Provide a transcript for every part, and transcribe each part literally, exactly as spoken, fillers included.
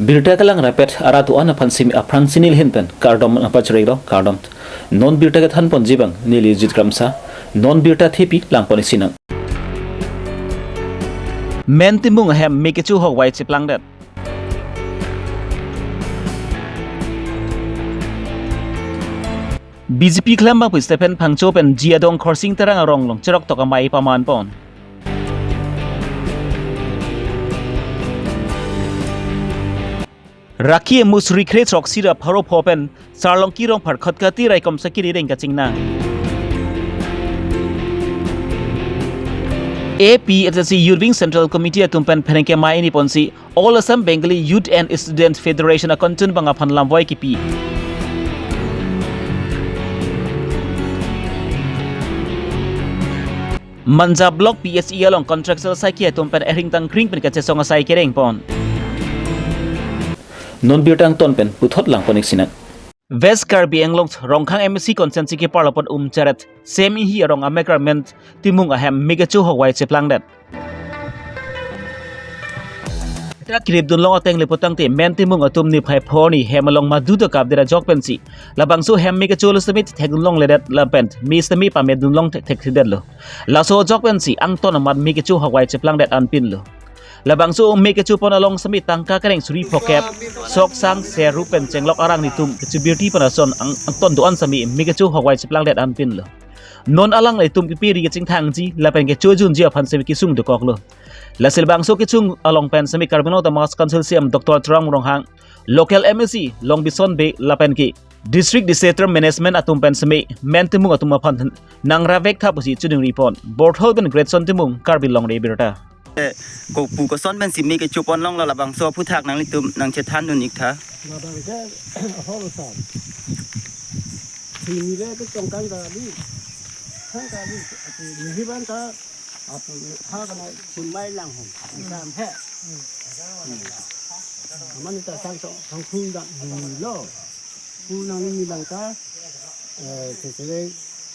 Birta kelang rapet arat do-an aphan simi aphrang si neli ahin pen kardom nangpachirilo, kardom. Non birta kethan ponji abang neli Jit Kramsa, non birta thepi lang pon isi nang. Men Timung ahem me kecho hokvai cheplangdet. B J P keklem abangphu Stephen Phangcho pen G Adong Khorsing Terang arong along cheroktok amei paman pon. Rakhi emu suri kre throksi ra pharo pho pen Sarlongki Rongphar Khatkhati raikom sakiri reng kachingnang. A P H L C Youth Wing Central Committee atum pen pherangke amei ni ponsi All Assam Bengali Youth and Student Federation akontun abang aphan lamvoi kipi. Manja Block P H E along contractual asaikhi atum pen erhing tangkring pen kachesong asai kereng pon. Non birta angton pen puthot lang pon isi nang. West Karbi Anglong Rongkhang M A C constituency keparlo pon Umcheret Semi Hi arong amek ra Men Timung ahem me kecho hokvai cheplangdet. Birta kirip dunlong ateng le putangte Men Timung atum niphai phongo ni hem along madu ta kapdet ajok pensi labangso hem me kecholo semi thek dunlongledet lapen me semi pame dunlong thek thekthedetlo. Laso ajok pensi angton amat me kecho hokvai cheplangdet anpinlo. Labangso me kecho pon along semi tangka kereng suri phokep, sok sang ser rup pen chenglok arang nitum kecho birti panason ang, angton do-an semi me kecho hokvai cheplangdet anpinlo. Non alanglitum kepiri kechingthangji lapen kechojunji aphan semi kesung dokoklo. Lasi labangso kechung along pen semi Karbi Anglong Autonomous Council C E M Doctor Tuliram Ronghang, local M A C Longbison Bey lapen ke District Disaster Management atum pen semi Men Timung atum aphan nang ravek tha pusi choningri pon. Borthol pen Greatson Timung, Karbi Longri Abirta. Kopu koson pensi me kecho pon longlo, labangso aphuthak nanglitum nangchethan dun ik tha. Labang ke ahor sam. Sini le ke tongkang kali. Tongkang kali. Apu mihi bang ta. Apu ha kana sumai lang hon. Sam he. Aman ta sang tong tong khung dak dun lo. Pu nangli ni lang ta. Eh, sesere,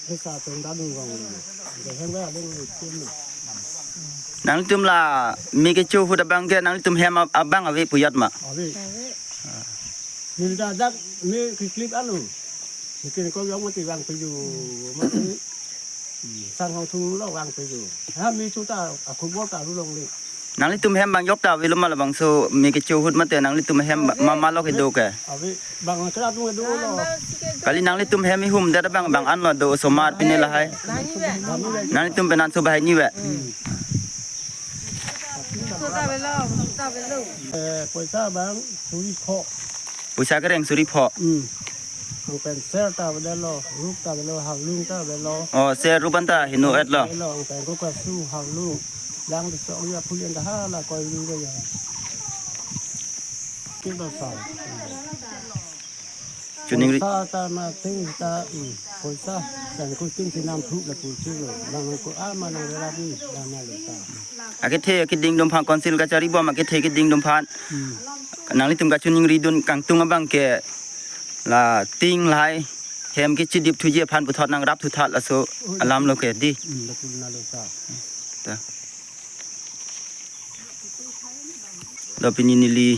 sesa tong dadung rong lo. Ke hem ga ding lo tim lo. Nanglitum la me kecho ahut abang ke nanglitum hem ab-, abang ave pu jat ma? Ave. Neli ta dak me keklip alo. Mungkin ko jong mati vangpiju, mati. Hmm, sang hong thung lo vangpiju. Ha, me chuta, akhubor ta ru longle. Nanglitum hem bang jok ta avelo ma labangso me kecho ahut mate nanglitum hem ba-, ma, ma lo kedo ke? Ave, bang kra tung do lo. Kali nanglitum hem ihum det bang bang an lo do osomar pine lahai. Nanglitum pen anso banghini ave. Eh, poisa bang suri pho. Poisa kereng suri pho. Hmm. Ang pen ser ta avelo, rup ta avelo, hawlung ta avelo. Oh, ser rup an ta heno-et lo. Avelo, ang pen ko kasu hawlung. Lang de sok ya phulian ta hala koi lu ya. Kin ta sa. Choningri. Poisa ta ma ting ta, hmm, poisa. Sang ko ting sinam thu la pu chu lo. Lang ko ama nang rabi, lang na lo ta. Akethe akeding atum aphan council kachari bom akethe akeding atum aphan. Hmm. Nanglitum kachoningri dun kangtung abang ke la ting lahai hem kechidip thuji aphan puthot nangrap thuthat laso alam lo ke di. Hmm, betul na lo sa. Ta. Do pini neli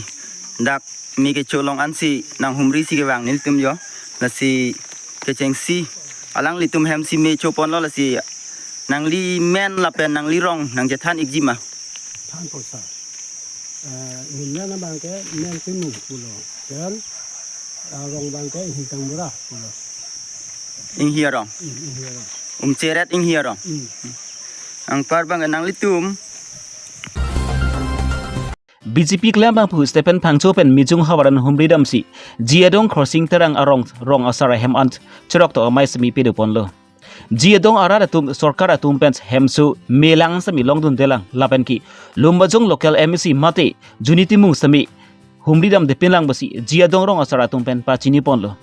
dak me kecho along ansi nanghumri si kevang nelitum jo. Lasi kechengsi alanglitum hem si me cho ponlo lasi nangli men lapen nangli rong nangchethan ikji ma? Than poisa. Eh, neli men abang ke Men Timung pulo. Pen, ah, rong abang ke Inghi Kangbura pulo. Inghi arong. Hmm, Inghi arong. Umcheret Inghi arong. Hmm. Anpar abang ke nanglitum. B J P keklem abangphu Stephen Phangcho pen Mijung havar an humri damsi G Adong Khorsing Terang arong rong asar ahem an cheroktok amei semi pedo ponlo. G Adong arat atum sorkar atum pen hemso melang semi longdundelang lapen ke Lumbajong local M A C mate Juni Timung semi humri damde pinlang pusi G Adong rong asar atum pen pachini ponlo.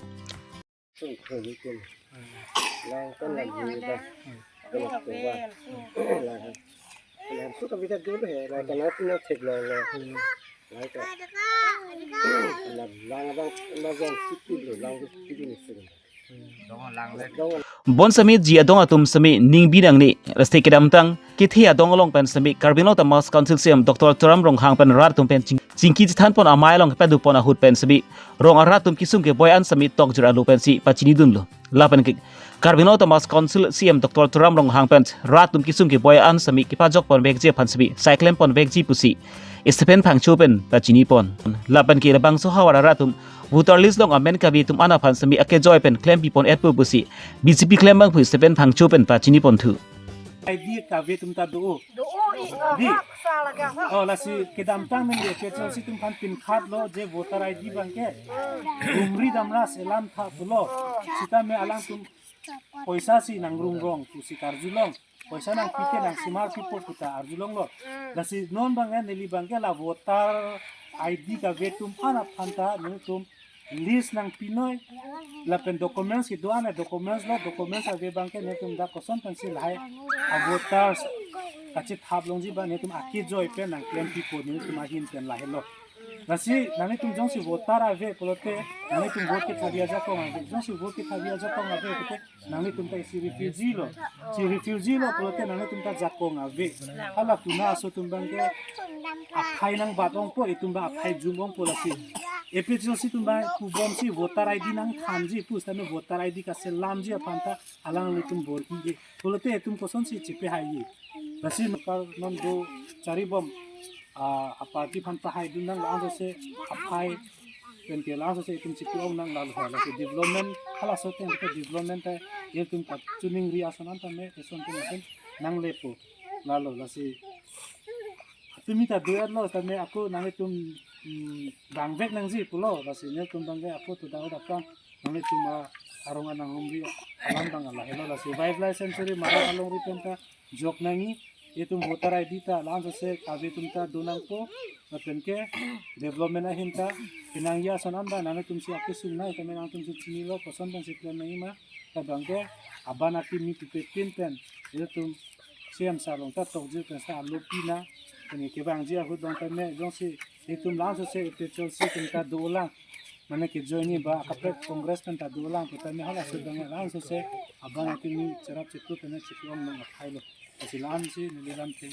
Bonsemi G Adong atum semi ningbi nangne, reste kedamtang kethe adong along pen semi Karbi Anglong Autonomous Council C E M Doctor Tuliram Ronghang pen rat atum pen ching chingki chethan pon amei along kepadopon ahut pen sitame rong arat atum kesung keboi an sitame tokjir alo pensi pachinidunlo. Lapen ke Karbi Anglong Autonomous Council C E M Doctor Tuliram Ronghang pen rat atum kesung keboi an sitame kepajok ponvekji aphan sitame saiklem ponvekji pusi Stephen Phangcho pen pachinipon. Lapen ke labangso ahavar arat atum voter list along amen kave atum an aphan sitame akejoi pen klempipon-etpo pusi B J P klembangphu Stephen Phangcho pen pachiniponthu. I D kave atum ta do. Do, oh, i, oh, Di. Haksa lagi, ha. Oh, lasi kedamtang neli A P H L C atum aphan pinkhatlo je voter I D abangke rumri damra selam tha pulo. Sitame alangtum poisa si nangrumrong pusi karjulong. Poisa nangpi ke nangsemarpipo puta arjulonglo. Lasi non abangke neli abangke la voter I D kave atum aphan aphanta nelitum list nangpinoi, lapen documents kedo-an, documents lo, documents ave abangke nelitum dak koson pensi lahai a voters kachethap longji abang nelitum akejoi pen nangklempipo nelitum ahin pen lahelo. Lasi nanglitum jongsi voter ave pulote nanglitum vote kethabi ajakong ave, jongsi vote kethabi ajakong ave pulote nanglitum ta isi refugee lo. Si refugee lo pulote nanglitum ta jakong ave. Hala tuna aso atum abangke aphai nangbat ongpo, itum abang aphai jum ongpo lasi. A P H L C atum abang pubomsi voter I D nangthanji pusitame voter I D kaselamji aphanta alanglitum bor-iji. Pulote itum kosonsi chepahaiji. Lasi nokar non do charibom, ah, a party aphan pahaidun nang la-an jose aphai pen ke la-an jose itum chepi-ong nang lalo, lasi development halaso ateng ke development ta itum kachiningri ason an tame eson pen ason nanglepo lalo lasi. Atumi ta do-etlo tame ako nanglitum, mm, bangvek nangji pulo lasi nelitum abangke ako to dao dakang nanglitum a arong anang humri alam abang lahelo lasi wildlife sanctuary Marat alongri pen ta jok nangji, itum voter I D ta la-an jose kave atum ta do nangpo, lapen ke development ahin ta penangji ason an abang nanglitumsi akesung nai tame nangtumsi chinilo koson pensi klem nangjima, ta abangke aban ati mi pupetin pen itum C E M sir along ta tokjir pen sa alopi nang, pen kevangji ahut abang tame jongsi itum la-an jose A P H L C atum ta dolang, mane kejoi ni ba akaprek Congress pen ta dolang, pu tame halaso abang la-an jose abang ati mi cherap chetu pen chepi-ong nang aphailo. Lasi la-ansi neli lam theng.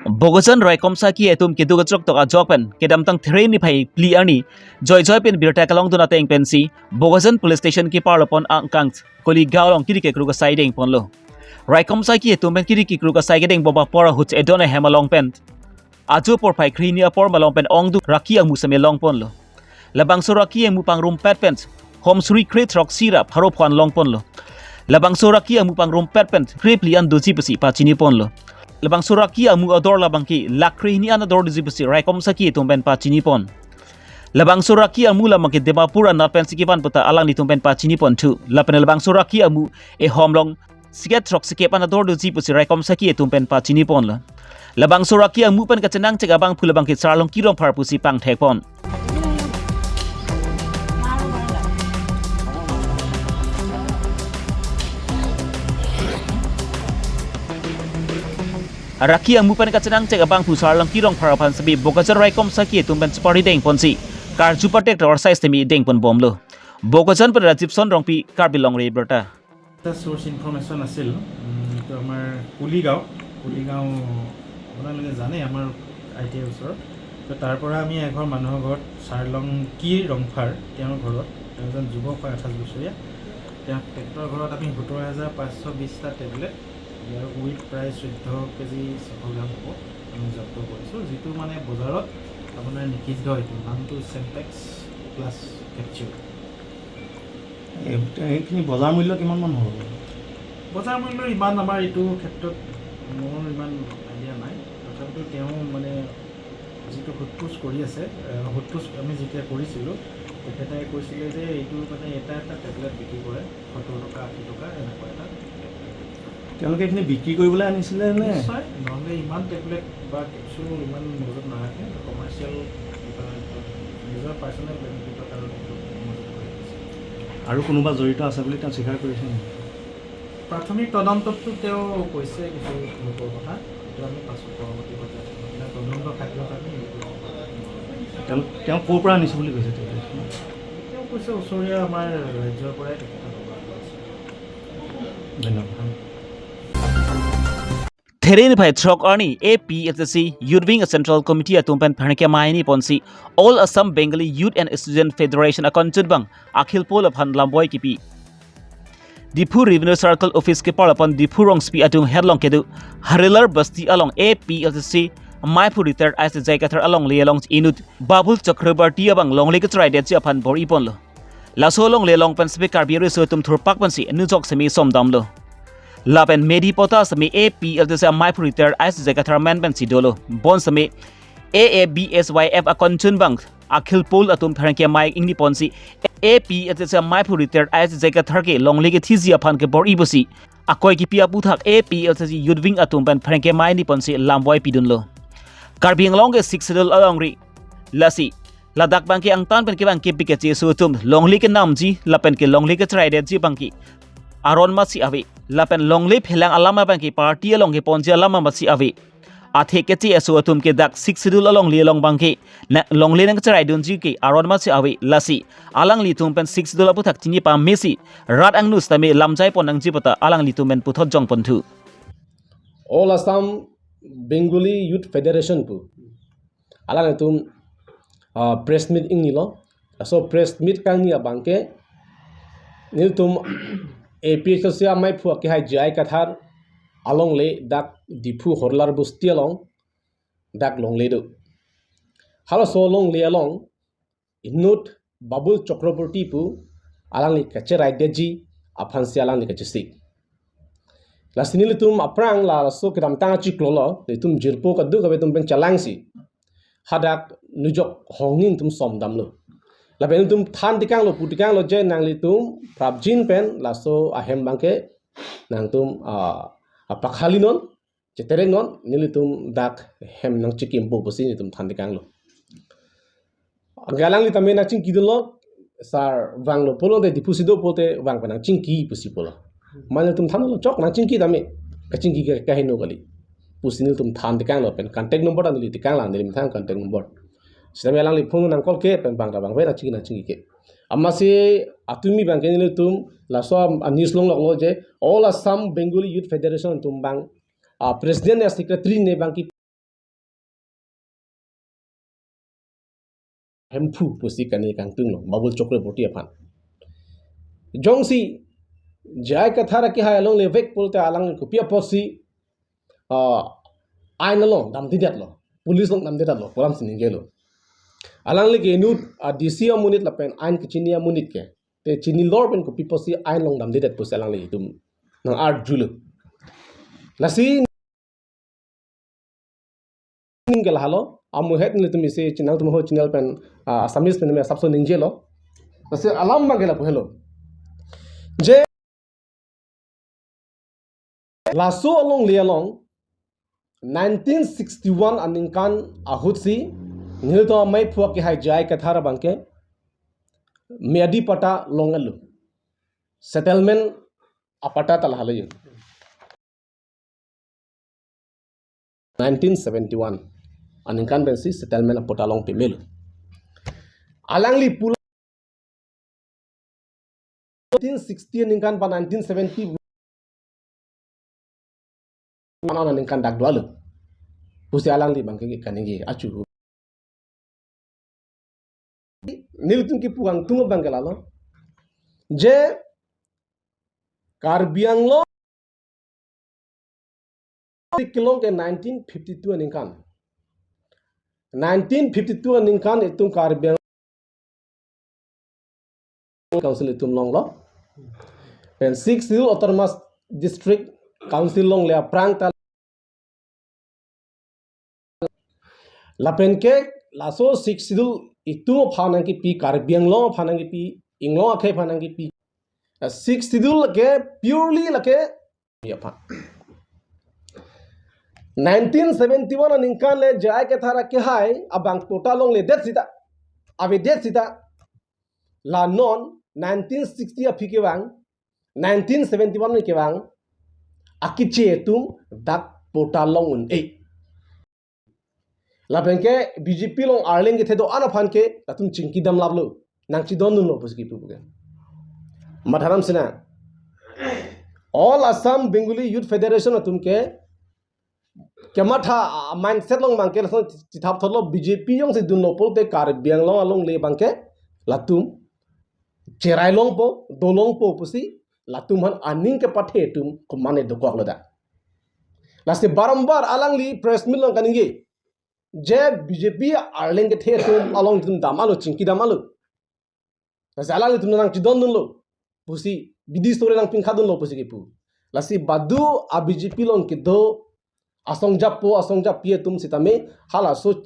Bokajan raikom saki atum keduk kachrok tok ajok pen kedamtang There niphai phli arni joijoi pen birta kelongdun ateng pensi Bokajan Police Station keparlopon angkang Koligaon along kiri kekru kasai dengponlo. Raikom saki atum pen kiri kekru kasai kedengbom apor ahut edon ahem along pen ajo porphai krehini apor malom pen ongdung raki amu sitame longponlo. Labangso raki amu pangrumpet pen hom suri kre throksi ra pharo pho-an longponlo. Labangso raki amu pangrumpet pen krephli an doji pusi pachiniponlo. Labangso raki amu ador labangke lakh krehini an ador doji pusi raikom saki atum pen pachinipon. Labangso raki amu labangke Dimapur anat pensi kevan puta alanglitum pen pachiniponthu. Lapen labangso raki amu ehom along siket throk sikep an ador doji pusi raikom saki atum pen pachiniponlo. Labangso raki amu pen kachenangchek abangphu labangke Sarlongki Rongphar pusi pangthekpon. Raki amu pen kachenangchek abangphu Sarlongki Rongphar aphan sitame Bokajan raikom saki atum pen chepari dengponsi karju patek torsai sitame dengponbomlo. Bokajan pen Rajibson Rongpi, Karbi Longri Abirta. এটা source information আছিল, উম, এইটো আমাৰ কুলিগাঁও, কুলিগাঁও আপোনালোকে জানে আমাৰ I T আইৰ ওচৰত। তো তাৰ পৰা আমি এঘৰ মানুহৰ ঘৰত চাৰলংকি ৰংফাৰ, তেওঁৰ ঘৰত, তেওঁ এজন যুৱক হয়, আঠাইছ বছৰীয়া। তেওঁ তেখেতৰ ঘৰত আমি সোতৰ হাজাৰ পাঁচশ বিছটা টেবলেট, ইয়াৰ ৱেইট প্ৰায় চৈধ্য কেজি ছশ গ্ৰাম হ'ব, আমি জব্দ কৰিছোঁ, যিটো মানে বজাৰত আপোনাৰ নিষিদ্ধ, এইটো নামটো চেম্পেক্স প্লাছ কেপচিউল। এই, এইখিনি বজাৰ মূল্য কিমান মান হ'ব? বজাৰ মূল্য ইমান আমাৰ এইটো ক্ষেত্ৰত মোৰ ইমান আইডিয়া নাই। তথাপিতো তেওঁ মানে যিটো সোধ পোছ কৰি আছে, এ, সোধ পোছ আমি যেতিয়া কৰিছিলোঁ, তেখেতে কৈছিলে যে এইটো মানে এটা এটা টেবলেট বিক্ৰী কৰে সত্তৰ টকা, আশী টকা, এনেকুৱা এটা টেবলেট। তেওঁলোকে এইখিনি বিক্ৰী কৰিবলৈ আনিছিলে নে? নিশ্চয়, নহ'লে ইমান টেবলেট বা কেপচুল ইমান মজুত নাৰাখে, কমাৰ্চিয়েল কিবা নিজৰ পাৰ্চনেল বেনিফিটৰ কাৰণে এইটো মজুত কৰি ৰাখিছে। আৰু কোনোবা জড়িত আছে বুলি তেওঁ স্বীকাৰ কৰিছে নেকি? প্ৰাথমিক তদন্তততো তেওঁ কৈছে কিছু লোকৰ কথা, এইটো আমি পাছত পৰৱৰ্তী পৰ্যায়ত মানে তদন্ত খাদ্যত আমি এইটো তেওঁ, তেওঁ ক'ৰ পৰা আনিছে বুলি কৈছে টেবলেটখিনি? তেওঁ কৈছে ওচৰীয়া আমাৰ ৰাজ্যৰ পৰাই তেখেতৰ লগৰ এটা আছে। ধন্যবাদ। There niphai throk arni A P H L C Youth Wing Central Committee atum pen pherangke mai ni ponsi All Assam Bengali Youth and Student Federation akonchun bang Akhil Paul aphan lamboi kipi. Diphu Revenue Circle Office kepar apon Diphu Rongsopi atum herlong kedo Harilar Basti along A P H L C maiphu retired I S J Kathar alongle along inut Babul Chakraborty abang longle kacheraidetji aphan bor-i ponlo. Laso longle along pen seme Karbi riso atum thurpak pensi nujok seme somdamlo. Lapen medi pota seme A P H L C maiphu retired I S J Kathar amen pensi dolo. Bonseme A A B S Y F akonchun bang Akhil Paul atum pherangke mai ingni ponsi A P H L C maiphu retired I S J Kathar ke longle kethiji aphan ke bor-i pusi akoi kipi aputhak A P H L C Youth Wing atum pen pherangke mai ni ponsi lamboi pidunlo. Karbi Anglong ke Sixth Schedule alongri lasi ladak bangke angtan pen kevang kepik kecheso atum longle kenamji lapen ke longle kecheraidetji bangke aron masi ave. Lapen longle phelang alam bangke party along keponji alam masi ave. Athe kecheso atum ke dak Sixth Schedule alongle along bangke na longle nangcheraidunji ke aron masi ave, lasi alanglitum pen Sixth Schedule aputhak chini pamesi rat angno sitame lamjai pon nangji puta alanglitum pen puthot jong ponthu. All Assam Bengali Youth Federation pu alanglitum, ah, press meet ingnilo. Laso press meet kangni abangke nelitum A P H L C amaiphu akehai J I Kathar alongle dak Diphu Harilar Basti along dak longle do. Halaso longle along inut Babul Chakraborty pu alangli kacheraidetji aphansi alangli kachesik. Lasi nelitum aphrang laso kedamtang achiklolo, nelitum jirpo kadokave atum pen chelangsi hadak nujok hongni nelitum somdamlo. Lapen nelitum than tekanglo, pu tekanglo je nanglitum prapjin pen laso ahem bangke nangtum, ah, apakhalinon, chetereknon, nelitum dak hem nangchekimpo pusi nelitum than tekanglo. Anke alangli tame nangchingkidunlo, sir vanglo pulote Diphu si do pulote vang pen nangchingki pusi pulo. Mane nelitum thanlo chok nangchingki tame. Kachingki ke kaheno kali. Pusi nelitum than tekanglo pen contact number ta neli tekanglang, neli methang contact number. Sitame alangli phone nang call ke pen bang ta bang pen nangchingki nangchingki ke. Amatsi atumi bangke nelitum laso a news longloklo je All Assam Bengali Youth Federation atum bang, ah, president ya secretary ne bangke hemphu pusi kani kangtunglo Babul Chakraborty aphan. Jongsi J I Kathar akehai alongle vek pulote alang kopi apotsi, ah, ain along damdedetlo, police along damdedetlo, pu alamsi ningjelo. Alangli ke inut, ah, D C amonit lapen ain kechini amonit ke. Te chinilor pen kopi apotsi ain along damdedet pusi alanglitum nang-arjulo. Lasi ning ke lahelo, amuhet nelitum isi channel atum ho channel pen, ah, Assamese pen me asapso ningjelo. Lasi alam abangke lapu helo. Je laso alongle along nineteen sixty-one aningkan ahutsi nelitum amaiphu akehai J I Kathar abangke meyadi patta long-etlo. Settlement apatta ta lahelo. Nineteen seventy-one aningkan pensi settlement apatta long pemelo. Alangli pulo nineteen sixty aningkan pa nineteen seventy aningkan dak dua lo. Pusi alangli abangke kaningje achu. Nelitum kipu kangtung abangke lalo. Je Karbi Anglong kelong ke nineteen fifty-two aningkan. Nineteen fifty-two aningkan itum Karbi Anglong Council itum longlo. Pen Sixth Schedule Autonomous District Council longle aphrang ta lapen ke laso Sixth Schedule itum aphan nangkipi, Karbi Anglong aphan nangkipi, inglong akhei aphan nangkipi. Sixth Schedule lake purely lake ya aphan. Nineteen seventy-one aningkan le J I Kathar akehai abang patta longledet sita, avedet sita, la non nineteen sixty aphi kevang, nineteen seventy-one kevang, akeche atum dak patta long un-e. Lapen ke B J P along arleng kethe do-an aphan ke latum chingki damlaplo, nangchidondunlo pusi kipu ke. Matharam sina All Assam Bengali Youth Federation atum ke kematha a-mindset along abangke lason chithap thotlo, B J P jongsi dunlo pulote Karbi Anglong alongle abangke latum cherai longpo, dolongpo pusi latum aphan aning kepathe atum komane dokoklo dak. Lasi barambar alangli press meet along kaningje, je B J P arleng kethe atum along itum damlo, chingki damlo. Lasi alanglitum nangchedondunlo pusi, bidi sore nangpingkhadunlo pusi kipu. Lasi badu a-B J P along kedo asong jappo, asong jappi atum sitame halaso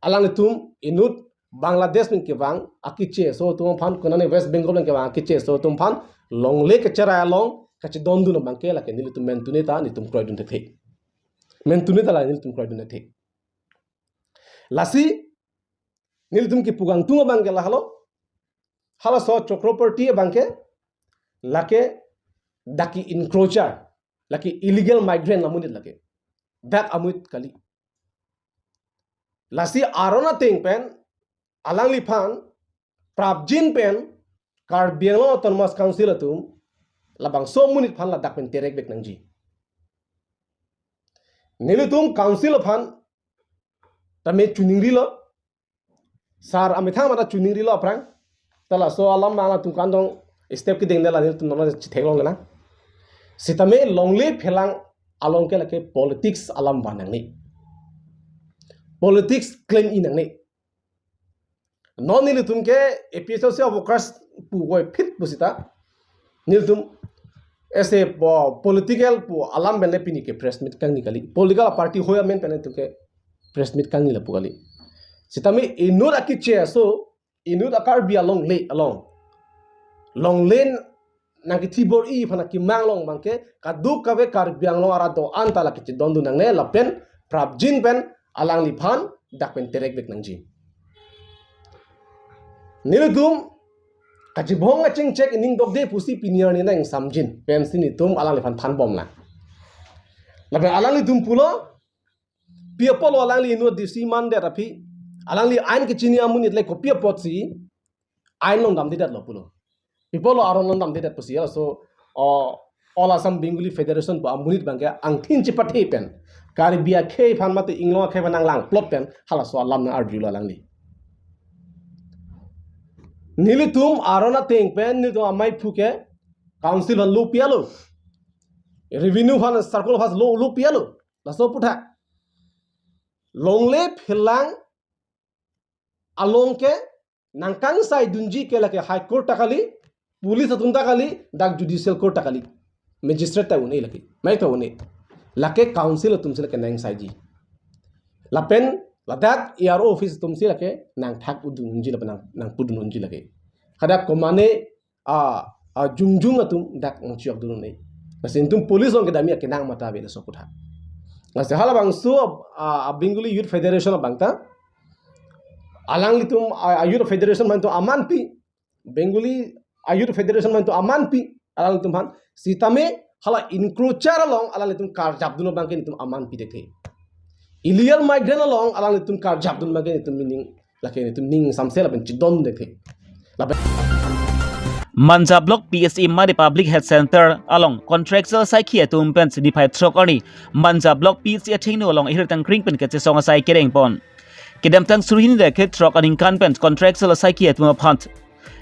alanglitum inut Bangladesh pen kevang akeche aso atum aphan, konane West Bengal pen kevang akeche aso atum aphan longle kecherai along kachedondun abangke lake nelitum mentune ta nelitum kroidun thekthe. Mentune ta la nelitum kroidun thekthe. Lasi nelitum kipu kangtung abangke lahelo, halaso Chakraborty abangke lake dak ke encroacher, lake illegal migrant amonit lake. Dak amonit kali. Lasi aron ateng pen alangliphan prapjin pen Karbi Anglong Autonomous Council atum labangso amonit aphan ladak pen terekvek nangji. Nelitum council aphan tame choningrilo, sar amethang mata choningrilo aphrang. Ta laso alam nangtum kandong step kedeng de la nelitum nangchetheklongle nang. Sitame longle phelang along ke lake politics alam van nangne. Politics klem-i nangne. Non nelitum ke A P H L C workers pu koi phit pusita nelitum ese po-, political pu alam pen le pini ke press meet kangni kali. Political party hoi amen pen nelitum ke press meet kangni lapu kali. Sitame inut akeche aso, inut a-Karbi alongle along, longle nangkethibor-i aphan akemang along abangke kadokave Karbi Anglong arat do-an ta lake chedondun nangne lapen prapjin pen alangliphan dak pen terekvek nangji. Nelitum kachibong kachingchek ining dokde pusi pini arni nangsamjin pensi nelitum alangliphan thanbomlang. Lapen alanglitum pulo, pi apotlo alangli inut D C mandet aphi, alangli ain kechini amonit le kopi apotsi ain along damdedetlo pulo. Pi apotlo aron along damdedet pusi, laso, o, All Assam Bengali Federation pu amonit abangke angthin chepathe pen, Karbi akhei aphan mate inglong akhei aphan nanglangplot pen halaso alam nang-arjulo alangli. Nelitum aron ateng pen nelitum amei aphu ke council aphan lo pi-etlo, revenue aphan, circle aphan lo, lo pi-etlo. Laso aputhak longle phelang along ke nangkangsaidunji ke lake High Court ta kali, police atum ta kali, dak judicial court ta kali, magistrate ta un-e lake, mai ta un-e. Lake council atumsi lake nangsaiji. Lapen ladak A R O office atumsi lake nangthak udunji lapen nang, nangpudunji lake. Kada komane a, ajungjung atum dak nangchiyokdun un-e. Lasi nelitum police along kedamji akenang mata ave laso aputhak. Lasi halabangso a, a, Bengali Youth Federation abang ta, alanglitum a, a Youth Federation aphan itum amanpi, Bengali a Youth Federation aphan itum amanpi, alanglitum aphan, sitame hala encroacher along alanglitum karjapdun abangke nelitum amanpi thekthe. Illegal migrant along alanglitum karjapdun abangke nelitum meaning lake nelitum ning samse lapen chedon thekthe. Lapen Manja Block P H E mate Public Health Center along contractual asaikhi atum pen niphai throk arni Manja Block P H E athengno along ahir tangkring pen kachesong asai kerengpon. Kedamtang suri hini ra kre throk aningkan pen contractual asaikhi atum aphan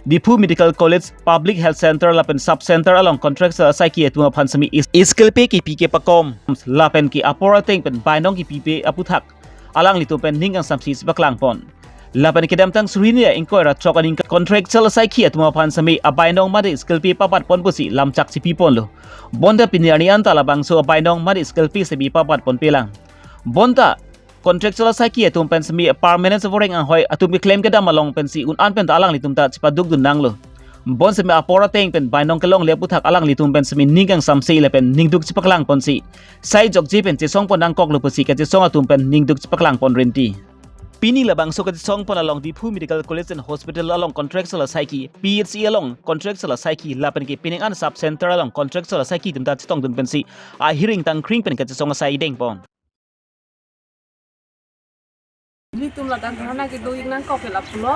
Diphu Medical College, Public Health Center lapen Sub Center along contractual asaikhi atum aphan semi is-, skill pay kipi kepakom lapen ke apor ateng pen bainong kipipe aputhak alanglitum pen ning kangsamse chepaklangpon. Lapen kedamtang suri hini ra ingkoi ra throk aningkan contractual asaikhi atum aphan semi abainong mate skill pay papatpon pusi lamchak chepiponlo. Bonta pini arni anta labangso abainong mate skill pay semi papatponpelang. Bonta contractual asaikhi atum pen semi permanent suffering anghoi atum keklem kedam along pensi un-an pen ta alanglitum ta chepadukdun nanglo. Bon semi apor ateng pen bainong kelongle aputhak alanglitum pen semi ning kangsamse lapen ningduk chepaklangponsi sai jokje pen chesongpon nangkoklo pusi kachesong atum pen ningduk chepaklangpon rinti. Pini labangso kachesongpon along Diphu Medical College and Hospital along contractual asaikhi, P H E along contractual asaikhi lapen ke pining an sub center along contractual asaikhi atum ta chetongdun pensi ahir ingtangkring pen kachesong asai dengpon. Nelitum ladak dharna kedo ik nangkok ke lapulo.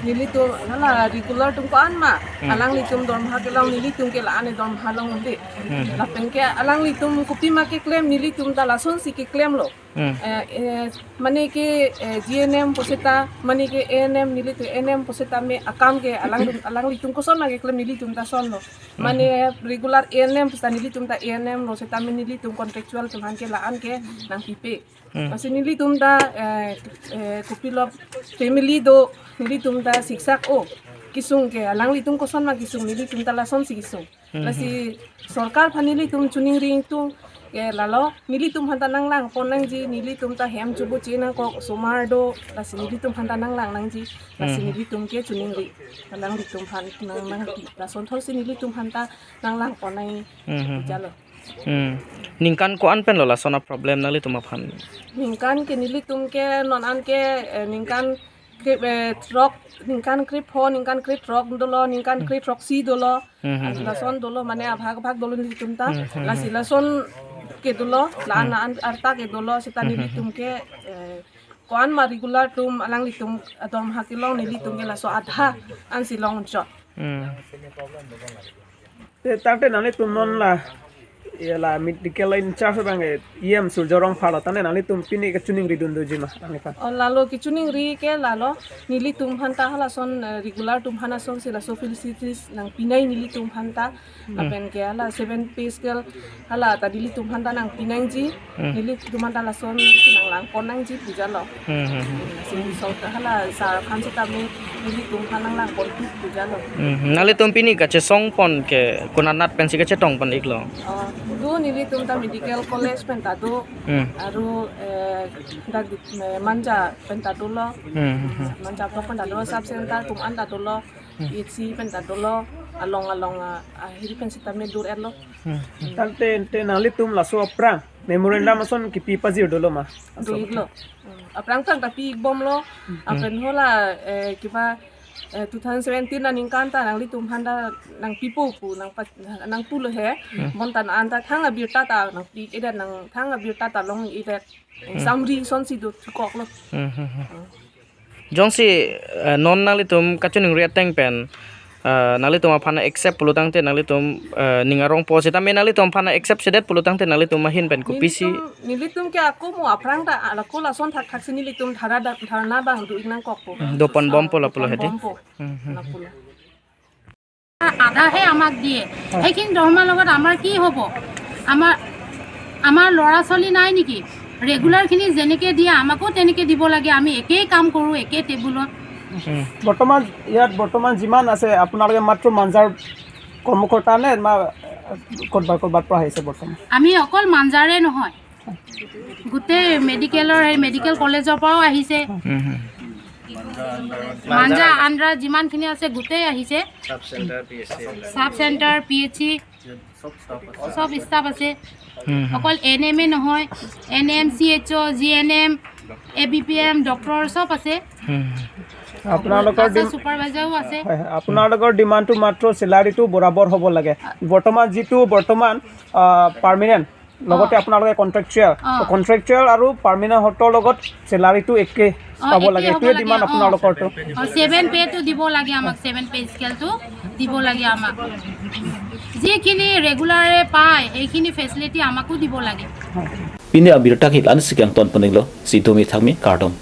Nelitum hala regular atum ko-an ma. Hmm. Alanglitum dormoha kelong, nelitum ke la-an dormoha long undi. Hmm. Lapen ke alanglitum kopima keklem, nelitum ta lasonsi keklemlo. Hmm. Eh, eh, mane ke, eh, G N M pusita, mane ke A N M, nelitum A N M pusita me akam ke alang, alanglitum koson ma keklem, nelitum ta lasonlo. Hmm. Mane regular A N M pusita nelitum ta A N M lo, seta me nelitum contractual atum aphan ke la-an ke nangpipe. Hmm. Lasi nelitum ta, eh, eh, kopilo family do, nelitum ta siksak o. Kesung ke alanglitum koson ma kesung, nelitum ta lasonsi kesung. Hmm. Lasi sorkar aphan nelitum chiningri ingtung ke lalo, nelitum aphan ta nanglangpon nangji, nelitum ta hem chubu che nangkok osomar do, lasi nelitum aphan ta nanglang nangji, lasi Hmm. nelitum ke chiningri, alanglitum aphan nang nangpi, lason thotsi nelitum aphan ta nanglangpon nang Hmm. pu jalo. Hmm. Ningkan ko-an pen lo lason a-problem nanglitum aphan? Ningkan ke nelitum ke non an ke, eh, ningkan krip, eh, throk, ningkan krip pho, ningkan krip throk dolo, ningkan krip throksi dolo. Hmm, hmm, hmm. Lason dolo, mane abhag abhag dolo nelitum ta. Hmm, hmm, Lasi hmm. lason ke dolo, la-an Hmm. an arta ke dolo, seta Hmm, hmm, nelitum ke, eh, ko-an ma regular atum alanglitum dormoha kelong, nelitum ke laso adha ansi longchot. Hmm. Te tangte nanglitum non la, ya la medical in charge abang ke E M Surjya Rongphar lo, tangte nanglitum pini kachiningri dun doji ma, nangliphan? O lalo kachiningri ke lalo, nelitum aphan ta halason, eh, regular atum aphan asonsi laso facilities nangpi nai nelitum aphan ta, Hmm. lapen ke hala seven pay scale hala ta nelitum aphan ta nangpi nangji, Hmm. nelitum aphan ta lasonsi nanglangpon nangji pu jalo. Hmm, hmm, hmm. Lasi sorkar hala sar aphan seta me nelitum aphan nanglangpon pu pu jalo. Hmm, hmm. Nanglitum pini kachesongpon ke konat pensi kachetongpon iklo? Oh, do nelitum ta medical college pen ta do, Hmm. aru, eh, dak, eh, Manja pen ta dolo, Hmm, hmm, hmm. Manja block pen ta dolo, sub center atum an ta dolo, Hmm. P H C pen ta dolo, along along, ah, ahiri pen seta me dur-etlo. Hmm. Tangte, te nanglitum laso aphrang memorandum ason kipi pajir dolo ma? Do-iklo. Hmm. Aphrang aphrang ta pi-ik bomlo. Hmm. Lapen hala, eh, kiba, eh, two thousand seventeen aningkan ta nanglitum aphan ta nangpipo pu, nangpa-, nangpulo he. Hmm. Bonta non an ta thang abirta ta nangpi-ik-edet, nang thang abirta ta long-ik-edet. Hmm. Samri asonsi do thukoklo. Hmm, hmm, hmm. Hmm. Jongsi, eh, non nanglitum kachiningri ateng pen, eh, nanglitum aphan accept pulo tangte nanglitum, eh, ning arongpo seta me nanglitum aphan accept sedet pulo tangte nanglitum ahin pen kopisi? Nelitum, nelitum ke ako mo aphrang ta alako lason thakthak si nelitum dharna da-, dharna abang do-ik nangkokpo. Hmm, dopon bompo lapulo hedi? Dopon bompo. Hmm, hmm, hmm. Lapulo. আধাহে আমাক দিয়ে। হয়। সেইখিনি দৰমহাৰ লগত আমাৰ কি হ'ব? আমাৰ, আমাৰ ল'ৰা ছোৱালী নাই নেকি? ৰেগুলাৰখিনি যেনেকে দিয়ে আমাকো তেনেকে দিব লাগে। আমি একেই কাম কৰোঁ, একে টেবুলত। উম। বৰ্তমান ইয়াত বৰ্তমান যিমান আছে, আপোনালোকে মাত্ৰ মাঞ্জাৰ কৰ্মকৰ্তা নে, না ক'ৰবাৰ ক'ৰবাৰ পৰা আহিছে বৰ্তমান? আমি অকল মাঞ্জাৰে নহয়, গোটেই মেডিকেলৰ, সেই মেডিকেল কলেজৰ পৰাও আহিছে। হুম, হুম। মাঞ্জা আণ্ডাৰ যিমানখিনি আছে গোটেই আহিছে। Sub centre, P H C এইবিলাক। Sub centre, P H C, চব ষ্টাফ আছে। চব ষ্টাফ আছে। হুম, হুম। অকল এ এন এম এ নহয়, A N M, C H O', G N M, A B P M, doctor চব আছে। হুম। আপোনালোকৰ আশা ডিম-, ছুপাৰভাইজাৰো আছে। হয়, হয়। আপোনালোকৰ ডিমাণ্ডটো মাত্ৰ চেলাৰীটো বৰাবৰ হ'ব লাগে। বৰ্তমান যিটো বৰ্তমান, আহ, পাৰ্মানেণ্ট লগতে অ। আপোনালোকে কণ্ট্ৰেকচুৱেল, অ। কণ্ট্ৰেকচুৱেল আৰু পাৰ্মানেণ্ট হতৰ লগত চেলাৰীটো একে অ, পাব একে লাগে, হ'ব এইটোৱে লাগে, ডিমাণ্ড অ। আপোনালোকৰতো। অ, ছেভেন পেটো দিব লাগে আমাক, ছেভেন পে স্কেলটো দিব লাগে আমাক। যিখিনি ৰেগুলাৰে পায়, সেইখিনি ফেচিলিটি আমাকো দিব লাগে। Pini abirta ke la-ansi kangton pon-iklo, si domi thakmi, kardom.